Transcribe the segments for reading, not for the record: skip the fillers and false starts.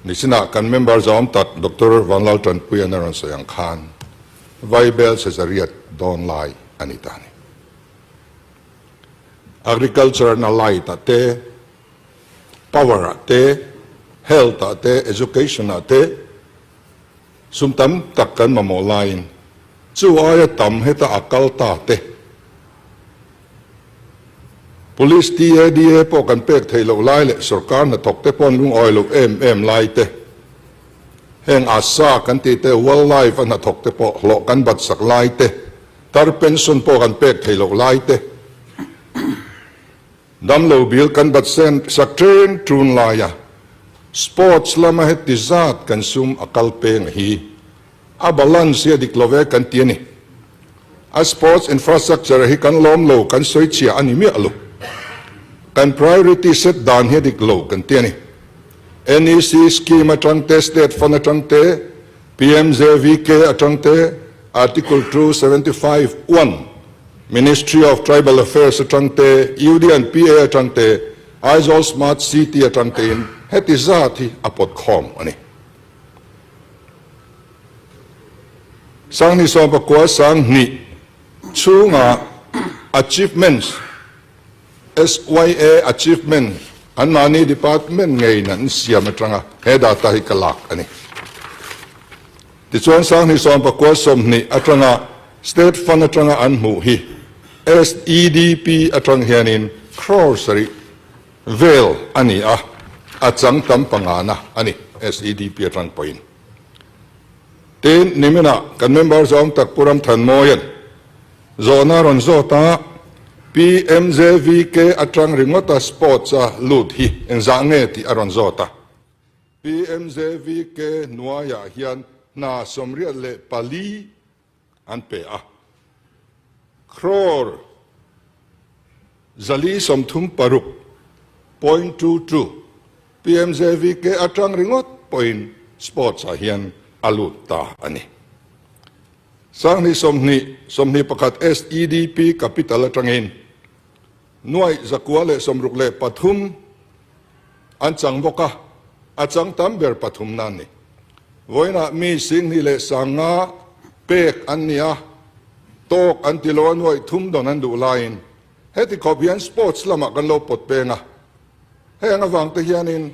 Nichinah kan member zawm tak Doctor Vanlal Tanpuia'n a rawn sawi ang khan Vaibel Sezariat dawn lai a ni ta a ni. Agriculture na light ah te, power ah te, health ah te, education ah te sum tam tak kan mamawh laiin chu aia tam heta a kal ta te, Police TADA pawh kan pek theih loh lai leh sorkar hnathawk te pawh an lungawi loh em em lai te, heng ASA kan tih te, Wildlife a hnathawk te pawh hlawh kan bat sak lai te, tar pension pawh kan pek theih loh lai te, damlo bil kan bat sen sak ṭeng ṭun laia sports lama heti zat kan sum a kal peng hi A balance hi a dik lo ve kan ti a ni. A sports infrastructure hi kan lawm lo, kan sawi chhia a ni miah lo. Kan priority set dan hi a dik lo kan ti a ni. NEC scheme atang te, state fund atang te, PMJVK atang te, Article 275 one, Ministry of Tribal Affairs atang te, UDNPA atang te, Aizawl Smart City atang tein heti zat hi a pawt khawm a ni. Sanghnih 19 sanghnih chhunga achievements, SYA achievement, anmahni department ngeiin an siam atanga he data hi ka lak a ni. Tichuan sanghnih 19 20 atanga state fund atanga an hmuh hi SEDP atang hianin crore sarih Vel a ni a, a chang tam pangana a ni, SEDP atang pawhin. Tin, niminah kan member zawng tak Pu Ramthanmawia'n zawhna a rawn zawt a, PMJVK atang ringawta sports-a lut hi engzah nge tih a rawn zawt a. PMJVK hnuaiah hian hna 84 an pe a. Crore 436 point 22 PMJVK atang ringawt pawhin sports ah hian a lut ta a ni. Sanghnih 20 21 SEDP capital atangin nuaih 163 an chang bawk a, a chang tam ber pathum na an ni. Vawiinah mi 25 pek an ni a, tawk an ti lo a nuaih thum dawn an duh laiin heti khawp hian sports lamah kan lo pawt peng a, heng avang te hianin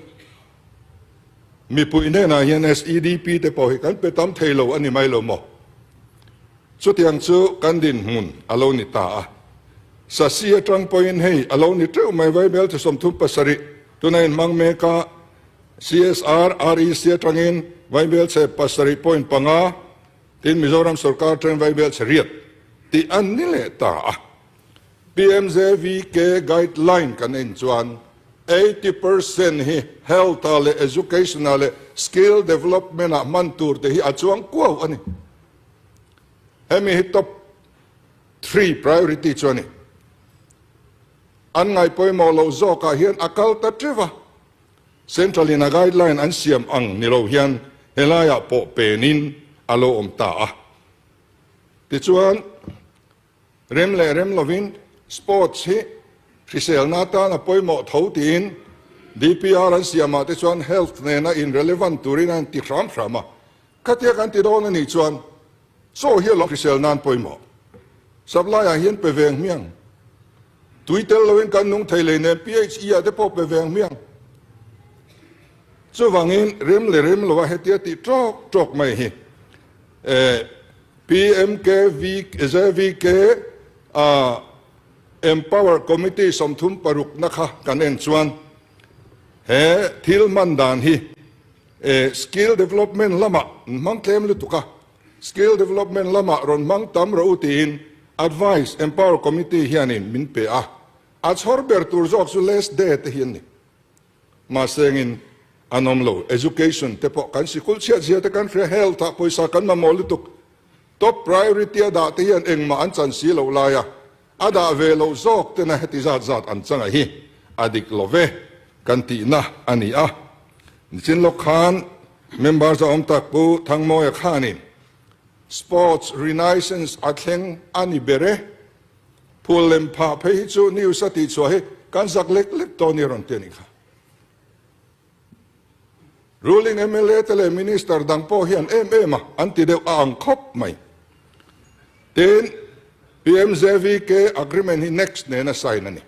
mipui hnenah hian SEDP te pawh hi kan pe tam thei lo a ni mai lo maw? Chutiang chu kan dinhmun a lo ni ta a. Sasi atang pawhin hei a lo ni teuh mai Vaibel chu 37 tuna inhmang mek a, CSR, REC atangin Vaibel chhe 7.5 tin Mizoram sorkar atangin Vaibel chhe riat tih an ni leh ta a. PMJVK guideline kan en chuan 80% hi health ah leh education ah leh skill development ah hman tur te hi a chuang kuau a ni. Hemi hi top three priority chu a ni. An ngaihpawimawh loh zawkah hian a kal ta teuh a, Central in a guideline an siam ang ni lo hian helaiah pawh penin a lo awm ta a. Tichuan, rem leh rem lovin sports hi hriselna atan a pawimawh tho tiin DPR an siamah te chuan health nena in relevant turin an ti hram hram a. Khatia kan ti dawn a nih chuan chaw hi a lo hrisel nan pawimawh. Supply ah hian pe veng hmiang. Tui tel loin kan nung thei lei nen PHE ah te pawh pe veng hmiang. Chuvangin rem leh rem lo a hetia tih tawk tawk mai hi PMKVJVK Empower Committee 36 na kha kan en chuan he thil hman dan hi Skill development lamah an hmang tlem lutuk a, skill development lamah rawn hmang tam rawh u tiin advice Empower Committee hianin min pe a, a chhawr ber tur zawk chu less day te hi an ni. Mahsengin an awm lo, education te pawh kan sikul chhiat zia te kan hria, health ah pawisa kan mamawh lutuk, top priority a dah te hian engmah an chan si loh lai a, a dah ve loh zawk tena heti zat zat an changa hi a dik lo ve kan tihna a ni a. Nichin lawk khan member zawm tak Pu Thangmawia khanin Sports Renaissance a thleng a ni ber e, phul lem phah phei hi chu news a tihchhuah hi kan zak lek lek tawh a ni a rawn ti a nih kha. Ruling mla te leh Minister dang pawh hian em em a an ti deuh a ang khawp mai. Tin, PMJVK agreement hi next nena sign a ni.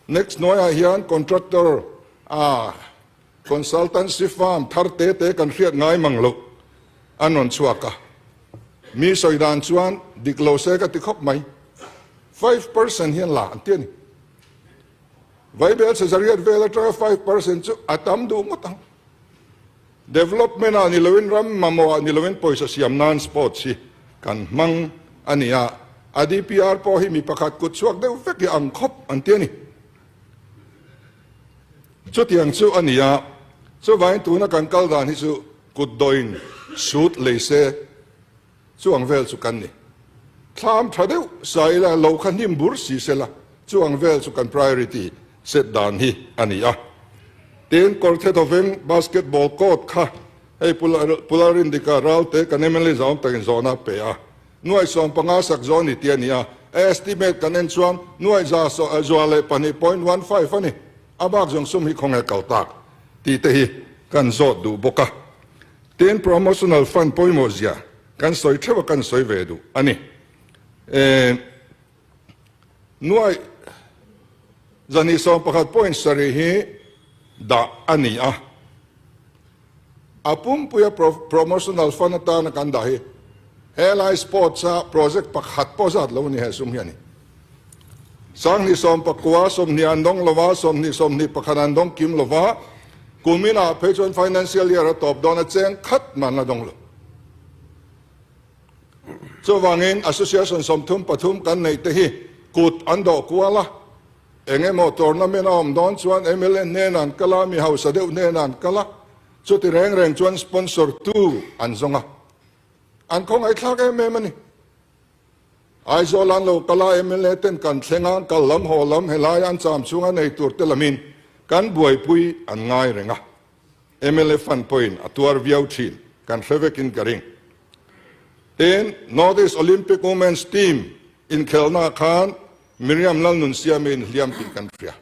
Next hnuaiah hian contractor a consultancy firm thar te te kan hriat ngai mang loh an rawn chhuak a. Mi sawi dan chuan dik lo se ka ti khawp mai. 5% hian la an ti a ni. Vaibel chhe zariat vel atanga 5% chu a tam duh ngawt ang. Development ah ni loin ram mamawh ah ni loin pawisa siam nan sports hi kan hmang a ni a, a DPR pawh hi mi pakhat kut chhuak deuh vek hi ang khawp an ti a ni. Chutiang chu a ni a, chuvangin tuna kan kal dan hi chu kut dawhin sut lei se chu ang vel chu kan ni. Thlam tha deuh sa ila lo kha hnim bur si se la chu ang vel chu kan priority set dan hi a ni a. Tin, Kawrthe Thawveng basketball court kha hei Pularindika Ralte kan mla zawm takin zawhna a pe a. Nuaih 15 sak zawh a ni tih a ni a. A estimate kan en chuan nuaih 102.15 a ni. A bak zawng sum hi khawnge kal tak tih te hi kan zawt duh bawk a. Tin, promotional fund pawimawh zia kan sawi theuh a kan sawi ve duh a ni. Nuaih 211.7 hi dah a ni a. A pumpuia promotional fund atana kan dah hi helai sports a project pakhat pawh zat lo a ni he sum hi a ni. 1090 20 an dawng lova, 20 21 an dawng kim lova, kuminah phei chuan financial year a tawp dawn a cheng khat man la dawng lo. Chuvangin association 33 kan neih te hi kut an dawh kual a, eng emaw tournament a awm dawn chuan mla hnenah an kal a, mi hausa deuh hnenah an kal a, chuti reng reng chuan sponsor tu an zawng a, an khawngaihthlak em em a ni. Aizawl an lo kal a, mla ten kan thleng a, kal lam haw lam helai an cham chhunga nei tur te lamin kan buaipui an ngai reng a. Mla fund pawhin a tuar viau thin kan hre vekin ka ring. Tin, North East Olympic Women's Team inkhelhnaah khan Miriam Lalnunsiami inhliam tih kan hria.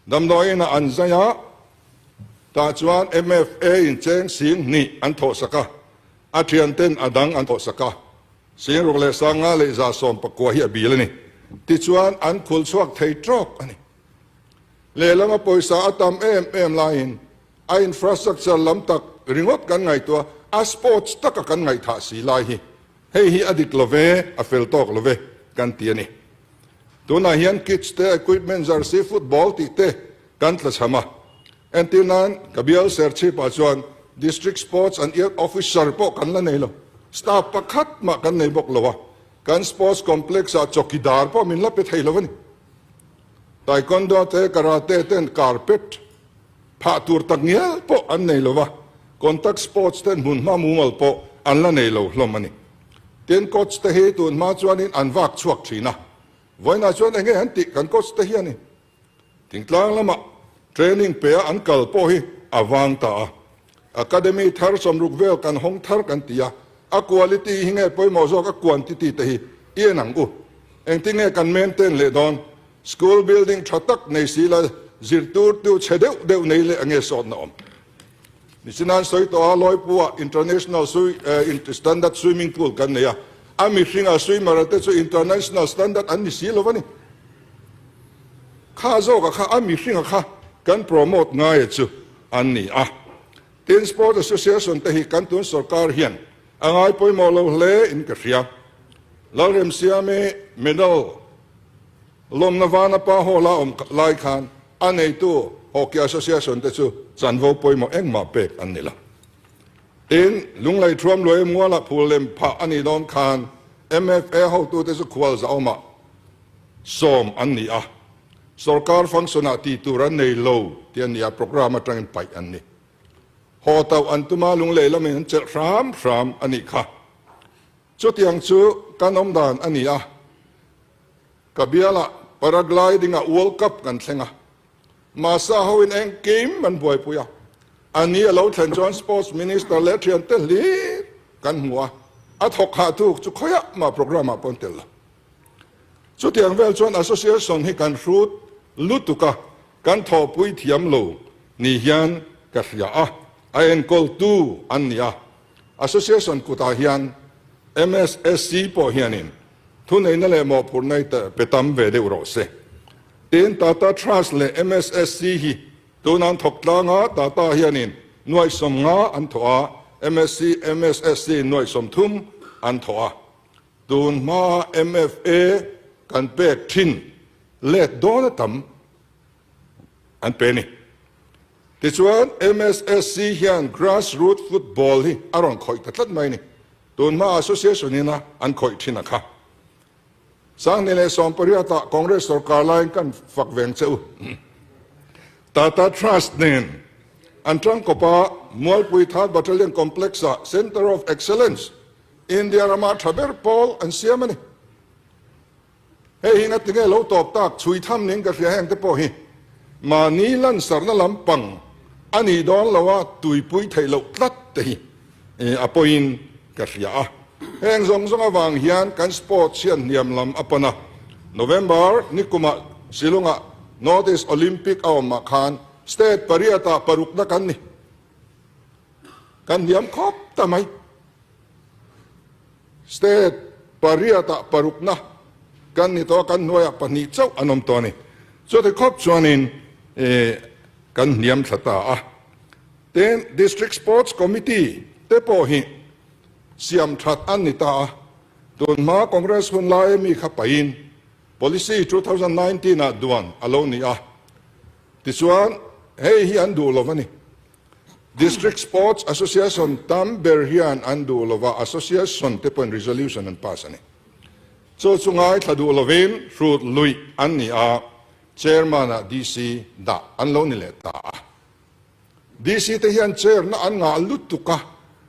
Damdawiinah an zai a, tah chuan MFA in cheng sing hnih an thawhsak a, a thianten a dang an thawhsak a. 6000 119 hi a bil a ni. Tichuan an khul chhuak thei tawk a ni. Lehlama pawisa a tam em em laiin a infrastructure lam tak ringawt kan ngaihtuah a, sports taka kan ngaihthah si lai hi hei hi a dik lo ve, a fel tawk lo ve kan ti a ni. Tunah hian kits te, equipment, jersey, football tih te kan tlachham a. Entir nan ka bial Serchhip-ah chuan District Sports and Youth Officer pawh kan la nei lo. Staff pakhat mah kan nei bawk lo a, kan sports complex-ah chawkidar pawh min la pe thei lo a ni. Taekwondo te, Karate ten carpet phah tur tak ngial pawh an nei lo va, contact sports ten hmunhma mumal pawh an la nei lo hlawm a ni. Tin, coach te hi tun hma chuanin an vak chhuak thin a, vawiinah chuan eng nge an tih kan coach te hianin thingtlang lamah training pe a an kal pawh hi a vang ta a. Academy thar 60 vel kan hawng thar kan ti a, a quality hi nge pawimawh zawk a quantity te hi i en ang u. Engtin nge kan maintain leh dawn? School building tha tak nei si la zirtur tu chhe deuh deuh nei leh ange sawtna awm. Nichinan sawi tawh a Lawipua International Standard Swimming Pool kan nei a, a mihringa swimmer te chu international standard an ni si lo a ni. Kha zawka kha a mihringa kha kan promote ngai chu an ni a. Tin Sport Association te hi kan tun sorkar hian a ngai pawimawh lo hle in ka hria. Lalremsiami medal lawmna vana pa hall a awm lai khan a neitu Hockey Association te chu chanvo pawimawh engmah pek an ni lo. Tin, Lunglei Thuam Luai Muala phul lem phah a nih dawn khan MFA hotute chu khual zahawmah sawm an ni a. Sorkar function ah tih tur an nei lo tih a ni a, programme atangin paih an ni. Haw tauh an tuma Lunglei lamin an chelh hram hram a nih kha. Chutiang chu kan awm dan a ni a. Ka bialah paragliding ah World Cup kan thleng a, Masa hoin engkim an buaipui a. A ni a lo thlen chuan Sports Minister leh thiante hlir kan hmu a, a thawk hah tuk chu khawiah mah programme ah pawh an tel lo. Chutiang vel chuan association hi kan hrut lutuk a, kan thawhpui thiam lo ni hian ka hria a. A enkawltu an ni a. Association kutah hian MSSC pawh hianin thuneihna leh mawhphurhna hi pe tam ve deuh rawh se. Tin, Tata Trust leh MSSC hi tuna an thawk tlang a, Tata hianin nuaih 50 an thawh a, MSC, MSSC in nuaih 30 an thawh a. Tun hmaa MFA kan pek thin let dawn a tam an pe a ni. Tichuan, MSSC hian grass root football hi a rawn khawih ta tlat mai a ni. Tun hma association ina an khawih thin a kha. 2018 ah Congress sorkar laiin kan fak veng che u. Tata Trust nen an tangkawp a Mualpui Third Battalion Complex ah Centre of Excellence, India rama tha ber pawl an siam a ni. Hei hi ngati nge lo tawp tak chhui tham ning ka hria heng te pawh hi mahni lansarna lampang a nih dawn lo a tuipui theih loh tlat te hi a pawiin ka hria a. Heng zawng zawng avang hian kan sports hian hniam lam a pan a. November nikumah Shillong-ah North East Olympic a awmah khan state pariatah parukna kan ni. Kan hniam khawp ta mai. State pariatah parukna kan ni tawh a, kan hnuaiah pahnih chauh an awm tawh a ni. Chuti khawp chuanin kan hniam thla ta a. Tin, District Sports Committee te pawh hi siam that an ni ta a. Tun hma Congress hun laia mi kha pahin Policy 2019 ah duan a lo ni a. Tichuan, hei hi an duh lo va ni. District Sports Association tam ber hian an duh lova, Association te pawhin resolution an pass a ni. Chu chu ngaithla duh lovin hrut luih an ni a, Chairman ah DC dah an lo ni leh ta a. DC te hian chair na an ngah lutuk a,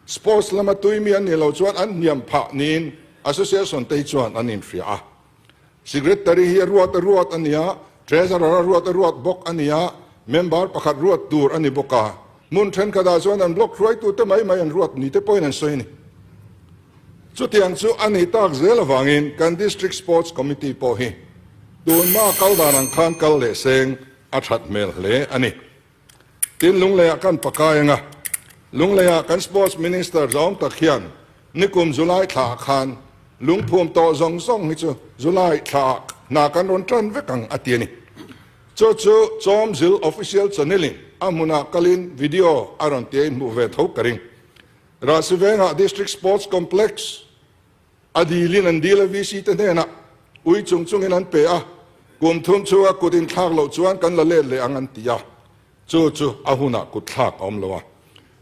sports lama tui mi an nih loh chuan an hniam phah niin Association te hi chuan an inhria a. Secretary hi a ruat a ruat a ni a, Treasurer a ruat a ruat bawk a ni a, member pakhat ruat tur a ni bawk a. Hmun thenkhatah chuan an block hruaitute mai mai an ruat ni te pawhin an sawi a ni. Chutiang chu a nih tak zel avangin kan District Sports Committee pawh hi tunhma kal dan ang khan kal leh seng a that hmel hle a ni. Tin, Lungleiah kan pakai anga, Lungleiah kan Sports Minister zawng tak hian nikum July thlaah khan lungphum tawh zawng zawng hi chu July thlaah hna kan rawn tan vek ang a ti a ni. Chu chu Chawmzil Official Channel-in a hmunah kalin video a rawn tia inhmuh ve tho ka ring. Rahsivengah District Sports Complex A dilin an dil a VC te hnenah ui chung chungin an pe a, kum thum chhunga kut inthlak loh chuan kan la let leh ang an ti a, chu chu a hunah kut thlak a awm lo a.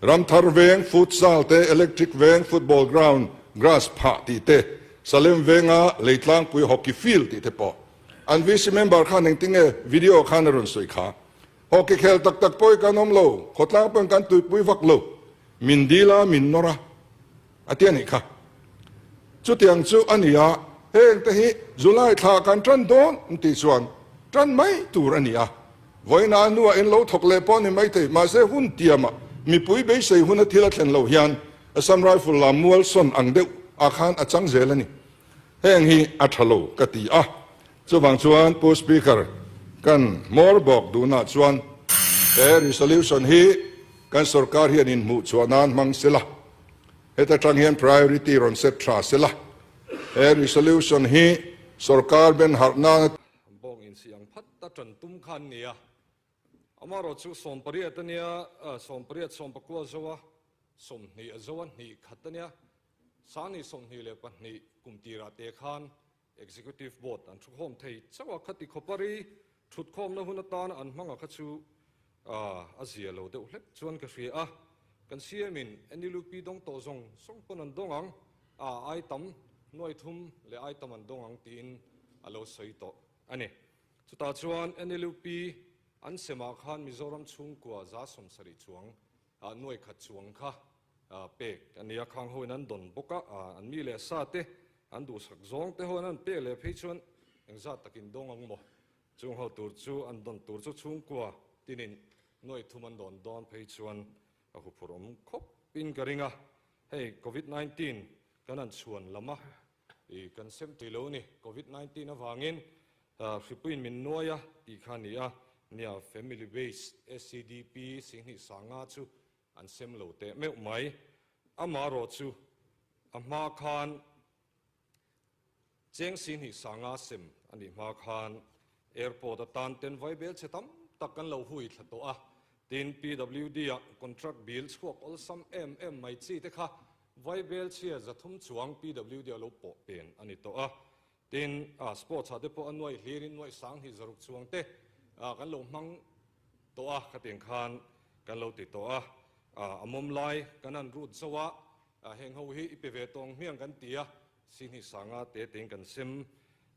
Ramthar veng futsal te, electric veng football ground grass phah tih te, Salem venga leitlangpui hockey field tih te pawh an VC member khan engtinge video khan a rawn sawi kha. Hockey khel tak tak pawh hi kan awm lo, khawtlang pawhin kan tuipui vak lo, min dil a, min nawr a. A ti a nih kha. Chutiang chu a ni a, heng te hi July thla kan tan dawn an tih chuan tan mai tur a ni a. Vawiina a hnuah in lo thawk leh pawh a ni maithei, mahse hun tiamah mipui beisei huna thil a thlen loh hian Assam Rifle lam mual sawn ang deuh ah khan a chang zel a ni. Heng hi a tha lo ka ti a. Chuvang chuan Pu Speaker, kan hmawr bawk duhna chuan he resolution hi kan sorkar hian inhmuh chhuah nan hmang sela. Heta tang hian priority rawn set tha sela, he resolution hi sorkar ben harh nana. Bawng insi ang phat a tan tum kha an ni a, amaherawh chu 18 a nia, 18 14 zo a, 20 a zo a, hnih khat a nia, 2022 kum tirah te khan Executive Board an thukhawm thei chauh a, khati khawpa rei thutkhawmna hun atana an hmang a kha chu a zia lo deuh hlek chuan ka hria a. Kan CM in NLUP dawng tawh zawng zawng pawn an dawng ang a, ai tam nuai thum leh ai tam an dawng ang tiin a lo sawi tawh a ni. Chutah chuan NLUP an semah khan Mizoram chhungkua 70 chuang nuai khat chuang kha pek a ni a, khang hoin an dawn bawk a, an mi leh sa te an duhsak zawng te hoin an pek leh phei chuan engzat takin dawng ang maw? Chung ho tur chu an dawn tur chu chhungkua tinin nuai thum an dawn dawn phei chuan a huphurh awm khawp in ka ring a, hei Covid 19 kan han chhuan lam a, i kan sem tui lo ni, Covid 19 avangin hripuiin min nuai a tih kha a ni a, nia family based SCDP 2050 chu. an sem lo teh meuh mai. Amaherawhchu a hma khan Cheng Sihnih Sanga sem a nih hma khan airport atan ten vaibel chhe tam tak kan lo hui thla tawh a, tin PWD ah contract bill chhuak awlsam em em mai chi te kha vaibel chhia 300 chuang PWD ah lo pawh pen a ni tawh a, tin sports ah te pawh a nuaih hlir in nuaih 2000 chuang te kan lo hmang tawh a, khatiang khan kan lo ti tawh a, a mawm lai kan han rut zo a, heng ho hi i pe ve tawng hmiang kan ti a. Sihnih sanga te tein kan sem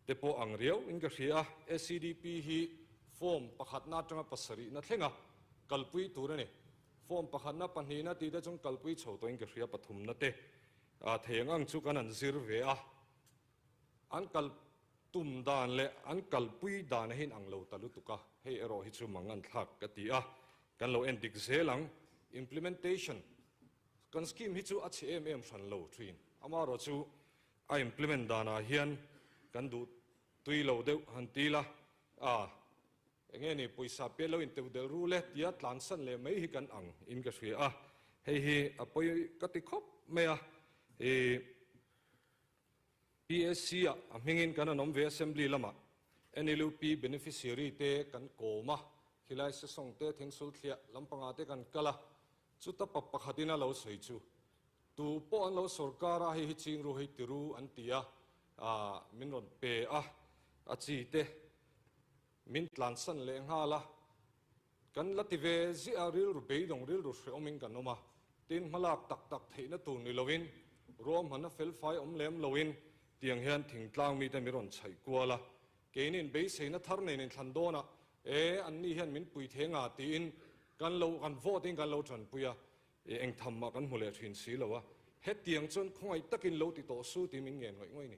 te pawh ang riau in ka hria a, SEDP hi form pakhatna atanga pasarihna thlenga kalpui tur a ni. Form pakhatna, pahnihna tih te chuan kalpui chho tawhin ka hria, pathumna te thei ang ang chu kan han zir ve a, an kal tum dan leh an kalpui dan a hin ang lo ta lutuk a, hei erawh hi chu mang an thlak ka ti a, kan lo en dik zel ang. Implementation Kan scheme hi chu a chhe em em hran lo thin. Amaherawhchu a implement danah hian kan duh tui lo deuh han ti la, a enge ni pawisa pian lo inteuh delh ru le tia tlansan leh mai hi kan ang in ka hria a, hei hi a pawi ka ti khawp mai a. I PSC ah a hmingin kan an awm ve Assembly lamah NLUP beneficiary te kan kawm a, khilai sesawng te thingsul thliah lampangah te kan kal a, Chuta pa pakhatin a lo sawi chu, Tu pawh an lo sawrkar a, hei hi ching ru, hei ti ru an ti a, min rawn pe a, a chi te min tlansan leh nghal a, kan la ti ve ziah a, rilru beidawng, rilru hrehawmin kan awm a, tin hmalak tak tak theihna tur ni loin, ruahmanna felfai awm lem loin tiang hian thingtlang mite min rawn chhaih kual a, keinin beiseina thar nen inthlan dawnah E, anni hian min pui thei nga tiin kan lo, kan vote in kan lo tanpui a, e, eng tham mah kan hmu leh thin si lo a, hetiang chuan khawngaih takin lo ti tawh su tiin min ngen ngawih ngawih ni.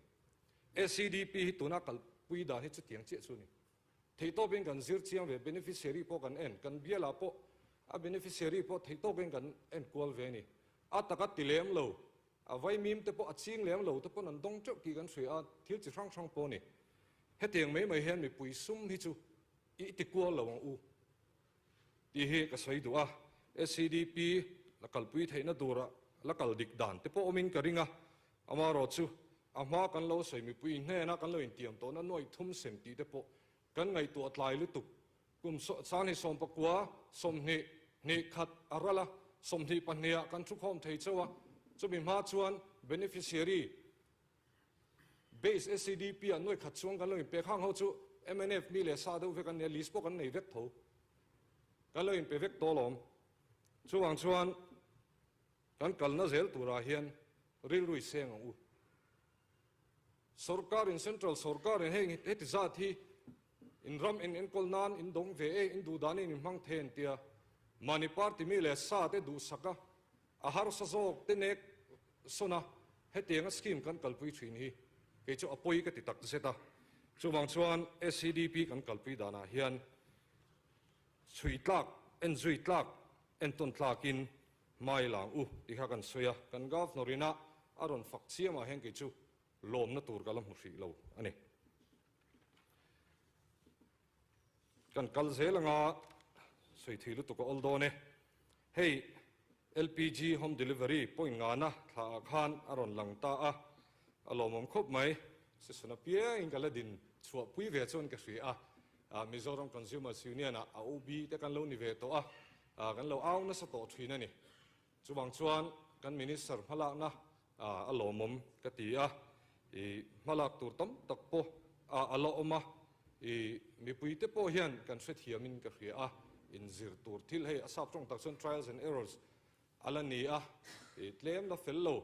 SEDP hi tuna kalpui dan hi chutiang chiah chu ni. Theihtawpin kan zir chiang ve, beneficiary pawh kan en, kan bialah pawh a beneficiary pawh theihtawpin kan en kual ve ni. A taka ti lem lo, a vaimim te pawh a ching lem lo te pawn an dawng teuh tih kan hria a, thil chi hrang hrang pawh ni. Hetiang mai mai hian mipui sum hi chu i ti kual lo ang u tih hi ka sawi duh a, SEDP la kalpui theihna tura la kal dik dan te pawh awmin ka ring a, amaherawhchu a hma kan lo sawi mipui hnena kan lo intiam tawhna nuaih thum sem tih te pawh kan ngaihtuah tlai lutuk. Kum 2019 20 khat a ral a, 22 ah kan thukhawm thei chauh a, chumi hma chuan beneficiary Base SEDP ah nuai khat chuang kan lo inpek hang ho chu mnf mi leh sa deuh vek an nia, list pawh kan nei vek tho. Kan lo inpe vek tawh alawm. Chuvang chuan kan kalna zel turah hian rilru i seng ang u. Sorkarin, Central sorkarin heng heti zat hi in ram in enkawl nan in dawng ve e, in duh danin in hmang thei an tia. Mahni party mi leh sa te duhsak a, a harsa zawk te nek sawn a, hetianga scheme kan kalpui thin hi kei chu a pawi ka ti tak zet a. Chuvang chuan SEDP kan kalpui danah hian chhui tlak, enzui tlak, entawn tlakin hmai lang u tih kha kan sawi a. Kan Governor ina a rawn fak chiamah hian kei chu lawmna tur ka la hmu hrih lo a ni. Kan kal zel anga sawi thui lutuk a awl dawn e. Hei LPG home delivery point ngana thla ah khan a rawn lang ta a, a lawmawm khawp mai. Session apiangin ka la din chhuah pui ve chuan ka hria a, Mizoram Consumers Union ah a OB te kan lo ni ve tawh a, kan lo au nasa tawh thin a ni. Chuvang chuan kan Minister hmalakna a lawmawm ka ti a, i hmalak tur tam tak pawh a la awm a, i mipuite pawh hian kan hrethiamin ka hria a, inzir tur thil hei a sap tawng tak chuan trials and errors a la ni a, i tlem la fel lo,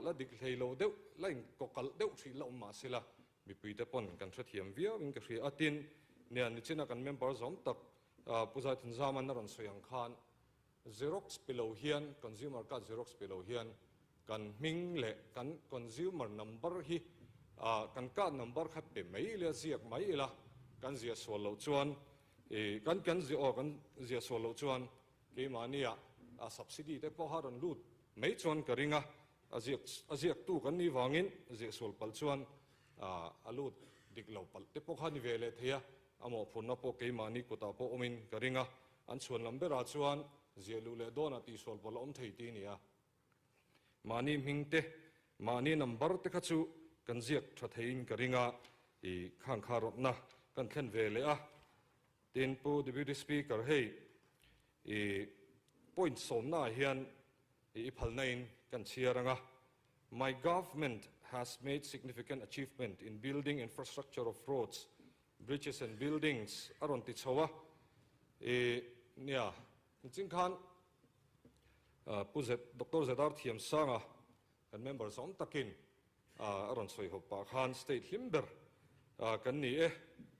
la dik hlei lo deuh, la inkawkalh deuh hrih la awm mah sela mipuite pawn kan hrethiam viauin ka hria a, tin nia nichina kan member zawm tak Pu Zaithinzaman a rawn sawi ang khan Xerox pe lo hian, consumer card xerox pe lo hian kan hming leh kan consumer number hi kan card number kha pe mai ila, ziak mai ila, kan ziah sual loh chuan kan kan ziah aw kan ziah sual loh chuan keimahnia subsidy te pawh a rawn lut mai chuan ka ring a, a ziak a ziaktu kan nih vangin ziah sual palh chuan a lut dik lo palh te pawh kha ni ve leh thei a, a mawhphurhna pawh keimahni kutah pawh awmin ka ring a, an chhuan lam berah chuan. Ziah luh leh dawnah tihsual pawh la awm thei ti a ni a. Mahni hming te, mahni number te kha chu kan ziak tha theiin ka ring a, i khang kha rawtna kan thlen ve leh a. Tin, Pu Deputy Speaker, hei i point sawmnaah hian i phalna in kan chhiar ang a, My government has made significant achievement in building infrastructure of roads, bridges and buildings a rawn ti chho a, i nia, nichin khan Pu Zet, Doctor Zedar Thiamsanga kan member zawm takin a rawn sawi hawp pah khan state hlim ber kan ni e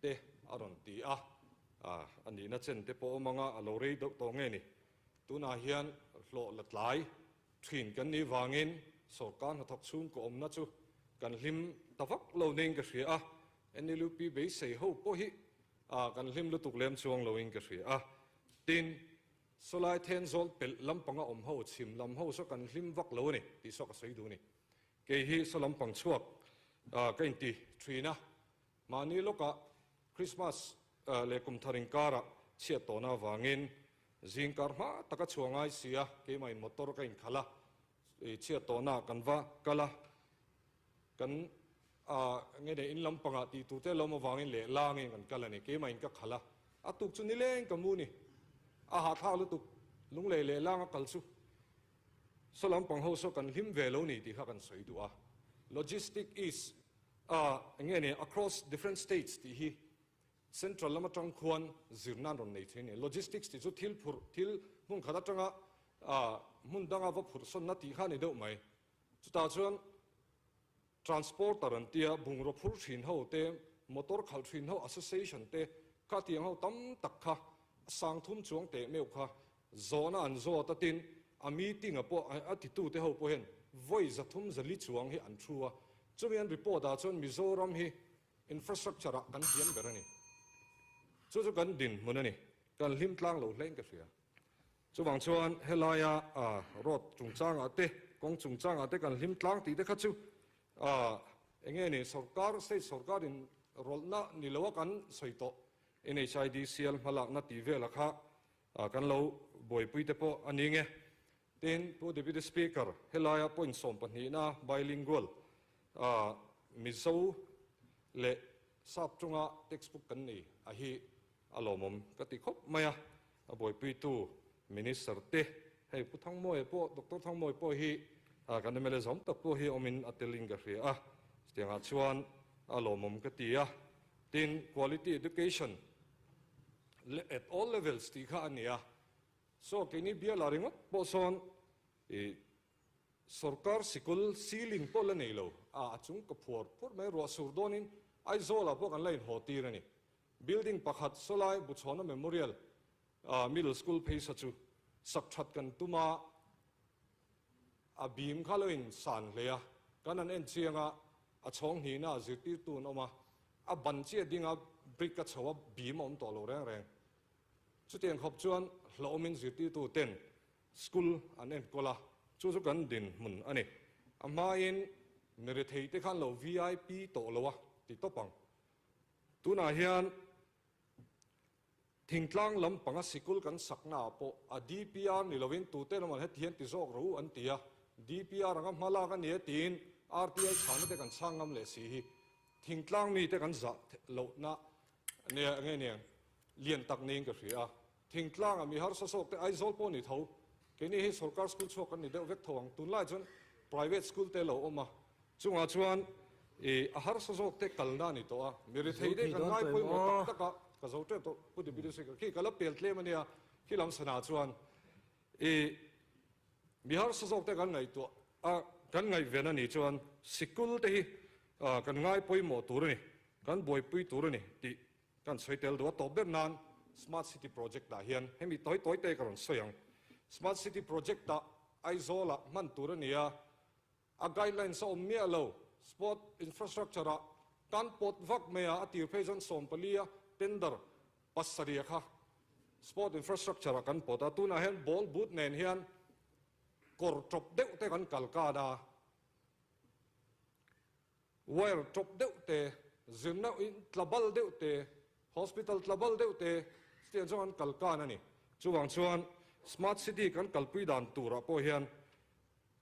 te a rawn ti a, a nihna chen te pawh awm anga a lo rei deuh tawh nge ni. Tunah hian hlawh la tlai thin kan nih vangin sawrkar hnathawk chhungkaw awmna chu kan hlim ta vak lo niin ka hria a, NLUP beisei ho pawh hi kan hlim lutuk lem chuang loin ka hria a, tin, Sawlai Thenzawl pelh lampanga awm ho chhim lam ho saw kan hlim vak lo a ni tih saw ka sawi duh a ni. Kei hi saw lampang chhuak ka inti thin a, mahni lawkah Christmas leh kum thar inkarah chhiat tawhna avangin zingkar hma taka chhuah ngai si a, keimahin motor ka inkhalh a, chhiat tawhnaah kan va kal a, kan nge nei in lampangah tih tur te lawm avangin leh langin kan kal a ni, keimahin ka khalh a, a tuk chu nileng ka mu ni, a hahthlak lutuk lunglei leh langa kal chu. Saw lampang ho saw kan hlim ve lo ni tih kha kan sawi duh a, logistic is eng nge ni across different states tih hi central lam atang khuan zirna an rawn nei thei a ni. Logistics tih chu thil phurh, thil hmun khat atanga hmun danga va phurh sawnna tih kha a ni deuh mai. Chutah chuan Transporter an tia, bungraw phur thin ho te, motor khalh thin ho association te kha tiang ho tam tak kha sangthum chuang teh meuh kha zawhna an zawt a tin a meeting a pawh a titu te ho pawh hian vawi 300 zali chuang hi an thu a, chumi an report ah chuan Mizoram hi infrastructure ah kan hliam ber a ni. Chu chu kan dinhmun a ni, kan hlim tlang lo hlein ka hria. Chuvang chuan helaia road chungchangah te, kawng chungchangah te kan hlim tlang tih te kha chu eng nge ni sorkar, state sorkar in rawlhna ni loa kan sawi tawh NHIDCL hmalakna tih vela kha kan lo buaipui te pawh a ni nge. Tin, Pu Deputy Speaker, helaia point 12na bilingual Mizo leh Sap chunga textbook kan nei a hi a lawmawm ka ti khawp mai a, a buaipuitu Minister te, hei Pu Thangmawia pawh, Doctor Thangmawia pawh hi kan mla zawm tak pawh hi awmin a telin ka hria a, chutiangah chuan a lawmawm ka ti a. Tin, quality education at all levels tih kha a ni a, so keini biala ringawt pawh sawn ih Sorkar sikul ceiling pawh la nei lo a, a chung ka phuar phuar mai, ruah sur dawnin Aizawlah pawh kan la inhaw tir a ni. Building pakhat sawlai Buchhawna Memorial Middle School pheisa chu sak that kan tum a, a bim kha lo in san hle a, kan han en chiang a, a chhawng hnihna ah zirtirtu an awm a, a ban chiah ding a brick a chho a, bim a awm tawh lo reng reng. Chutiang khawp chuan hlauhawmin zirtirtu ten School an enkawl a, chu chu kan dinhmun a ni. A hmain mi rethei te khan lo VIP tawh lo a ti tawp ang. Tunah hian thingtlang lampanga sikul kan sakna ah pawh a DPR ni lovin tute emaw heti hian ti zawk rawh u an ti a, DPR anga hma lak a ni e tiin RTI chhana te kan chhang ngam leh si hi thingtlang mite kan zah lohna nia nge niang lian tak niin ka hria a. Thingtlangah mi harsa zawk te Aizawl pawh ni tho, keini hi sorkar school chhuak kan ni deuh vek tho ang, tunlai chuan private school te lo awm a, chungah chuan ih a harsa zawk te kalna a ni tawh a, mi rethei te kan ngai pawimawh tak tak a, ka zo tep tawh Pu Deputy Speaker khi ka la pel tlem a nia, khi lam sanah chuan ih mi harsa zawk te kan ngaihtuah a, kan ngaihven a nih chuan sikul te hi kan ngai pawimawh tur a ni, kan buaipui tur a ni tih Kan sawi tel duh a tawp ber nan Smart City Project ah hian hemi tawi tawi te ka rawn sawi ang. Smart City Project ah Aizawl ah hman tur a ni a, a guidelines a awm miah lo. Sport infrastructure ah kan pawt vak mai a, a tir phei chuan 14 a tender 7 kha sport infrastructure ah kan pawt a, tunah hian ball boot nen hian kawr tawp deuh te kan kal kan a. Wire tawp deuh te, zirna in tla bal deuh te, hospital tla bal deuh te chutiang chuan an kal kan a ni. Chuvang chuan Smart City kan kalpui dan turah pawh hian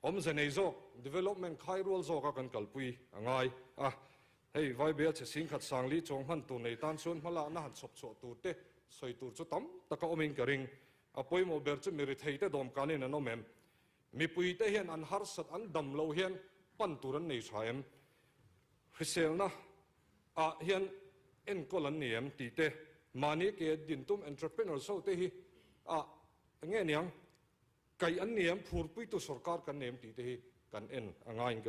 awmze nei zawk, development khai rual zawka kan kalpui a ngai a. Hei Vaibel chhe singkhat sangli chuang hman tur nei tan chuan hmalakna han chhawp chhuah tur te sawi tur chu tam taka awmin ka ring. A pawimawh ber chu mi rithei te dawmkanin an awm em? Mipui te hian an harsat an dam lo hian pan tur an nei tha em? Hriselna ah hian enkawl an ni em tih te, mahni ke dintum entrepreneurs ho te hi ah enge niang, kaih an ni em, phurpuitu sorkar kan nei em tih te hi kan en a ngaiin ka hria.